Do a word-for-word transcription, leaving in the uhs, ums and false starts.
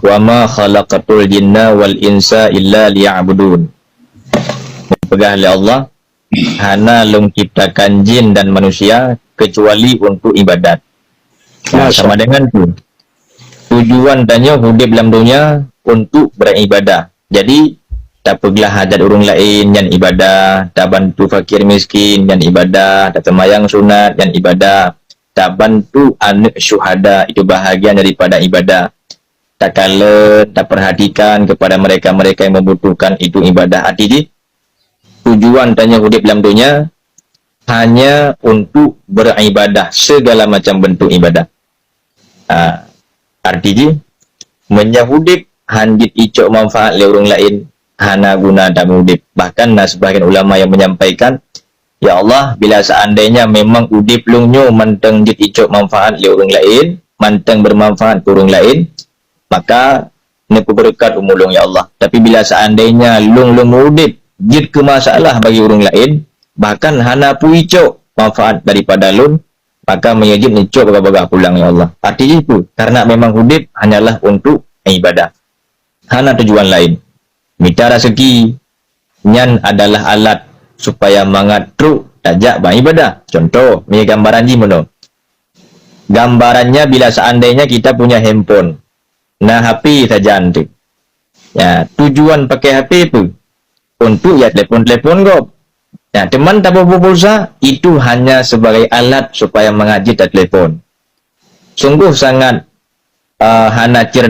"Wa ma khalaqtul jinna wal insa illa liya'budun." Peugah lé Allah, "Hana lôn ciptakan jin dan manusia kecuali untuk ibadat." Nah, sama dengan tu. Tujuan tanyoe udeb lam dunia untuk beribadah. Jadi, tapeuglah hajat ureuëng laén nyan ibadah, tabantu fakir miskin nyan ibadah, taseumayang sunat nyan ibadah, tabantu aneuëk syuhada itu bahagian daripada ibadah. Takalon, taperhatikan kepada mereka-mereka yang membutuhkan itu ibadah. Arti jih, tujuan tanyoe udeb lam dunia hanya untuk beribadah, segala macam bentuk ibadah. Ha, arti jih, meunyoe udeb han jeuet icok manfaat lé ureuëng laén, hana guna tameuudeb. Bahkan na sebahagian ulama yang menyampaikan, "Ya Allah, bila seandainya memang udeb lôn nyoe mantong jeuet icok manfaat lé ureuëng laén, mantong bermanfaat keu ureuëng laén, maka neupeubeureukat umu lôn, ya Allah. Tapi bila seandainya lôn lôn udeb jeuet keu masalah bagi ureuëng laén, bahkan hana peue icok manfaat daripada lôn, maka meunyoe jeuet neucok bagah-bagah pulang, ya Allah." Arti jih peue? Karena memang udeb hanyalah untuk ibadah. Hana tujuan laén. Mita raseuki nyan adalah alat supaya mangat trok tajak beribadah. Contoh, meunyoe gambaran jih meunoe. Gambarannya bila seandainya kita punya handphone, na H P sajan tu. Ya, tujuan pakai H P peue? Untuk ya telepon-telepon gob. Ya, teuma taboh pulsa itu hanya sebagai alat supaya mangat jih tatelepon. Sungguh sangat, uh, hana cer